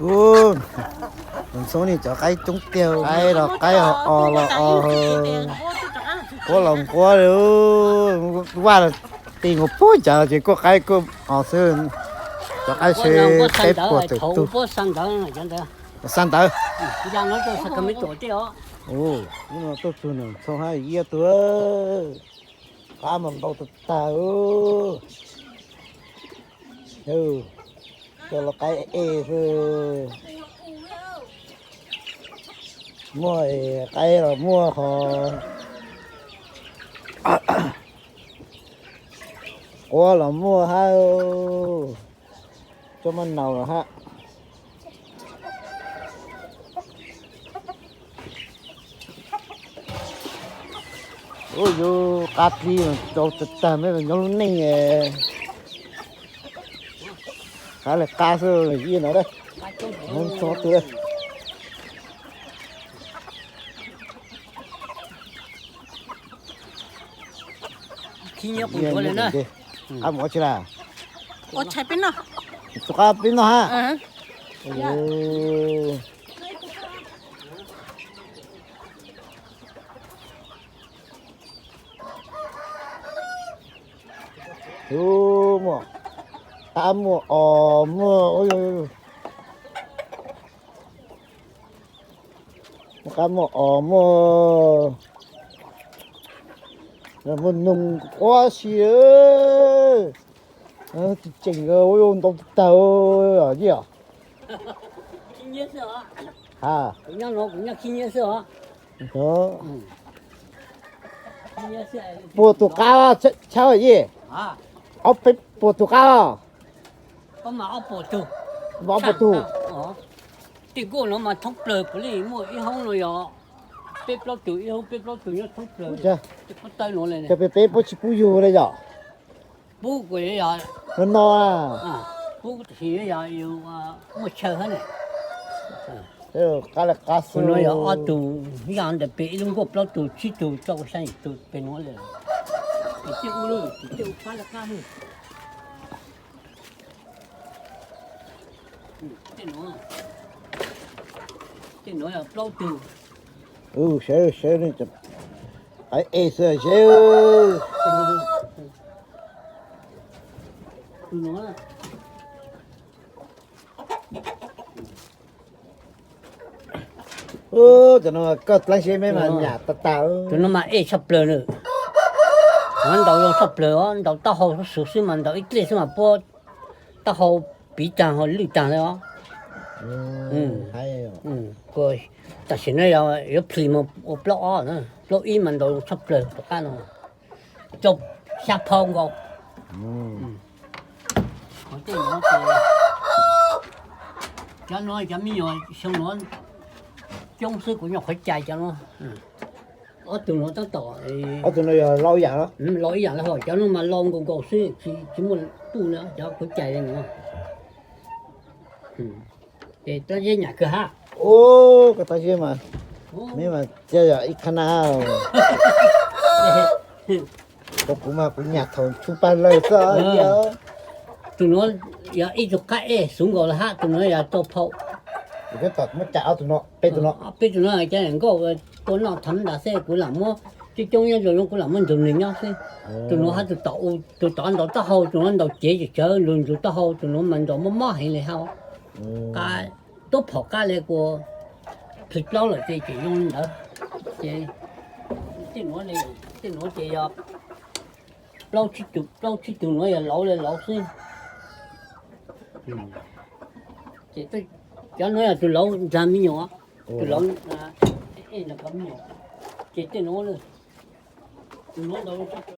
Ub, ntxhoob ni cov qaib coob tiag, qaib los qaib, os los os, nquab los nquab li, vaj los ti nkaus puag ncav ces kuj qaib kuj os xwb. Cov qaib se peb puas tawm tug. Xa ntawv. Ub, no tuaj txug nws ntxhoob hab iab tuaj, qab mas ntau tag tag. Coj los qaib ej xwb. Muaj qaib los muaj qhov quab los muaj hab, coj maj naus los hab. Ub, yuav qab dlib rau tag tag mej nyob lub neej. Qab le qab xwb, ib no, tso twg. Qab mus ua tsi lawm? Ua tshais peb noj. Tus qab peb noj hab. Ub, muaj qab muaj os muaj, muaj qab muaj os muaj, muaj noog quab si, tseem ntau tag tag. Puas tus qab, Tshab Yij? Ob peb puas tus qab? Ob puas tug. Tej nkauj no mas thoob plawg, puav leej muaj ib hoob no yog peb plaub tug, ib hoob peb plaub tug nyob thoob plawg. Cov peb peb puab tsi pub yug le yom? Pub kuj yog no, pub sis yog yus muaj chaw hab ne. Qab le qab xwb no yog ob tug, yog ntawm pem ib lub nkuaj plaub tug tsib tug rau xya yim tug pem nuav le. Tej ub, tej ub qab le qab. Tej nuav yog plaub tug. Sawv, sawv, qaib ej xwb seb. Cov no koj dlaab seb meb mas nyam tag tag. Tus no mas ej tshaj plawg na. Ntaus zoo tshaj plawg os, ntaus taub hau xuv xwb mas, ntaus ib dlej xwb mas puab taub hau piv taag ho lwj taag le os. Tam sim no yuav plhis mus ua plaub ob, plaub ib mas ntaus zoo tshaj plawg tus qab no. Rau xya phau nkaus. Cov no cov me nyuam xyoo nuav coob xwb, kuv nyuam qhuav cais cov no. Ob tug nuav tab tom, ob tug no yog lo ib yam, lo ib yam le hov, cov no mas lo nkaus nkaus xwb, tsis muaj tuj na, cov kuv cais le nuav. Ces tab zeb nyam kawg hab. Koj tab zeb mas, meb mas cia yog ib qhab na. Kuv mas kuv nyam thaum tshoob pag lawg xwb. Tus nuav yog ib tug qab ej xuv nkaus le hab, tus nuav yog rau phau. Peb tus no, peb tus no cov nkauj tua noj tham ntas xwb, kuv lam muab coob coob nyob zoo, kuv lam muab nrug nwg nyob xwb. Tus nuav hab tus tom, tus tom ntaus taub hau, tus nuav ntaus cev tsawv tsawv, nrug nrug taub hau, tus nuav mas ntaus mob mob heev le hab. Qab, tuab phom qab le kua, plhis plaub lawm ces tseem zoo li ntawd. Ces tej nuav, tej nuav ces yog plaub tsib tug, plaub tsib tug nuav yog lauv le lauv xwb. Ces cov nuav yog tus lauv nrag me nyuam, tus lauv, me nyuam. Ces tej nuav, tus nuav ntau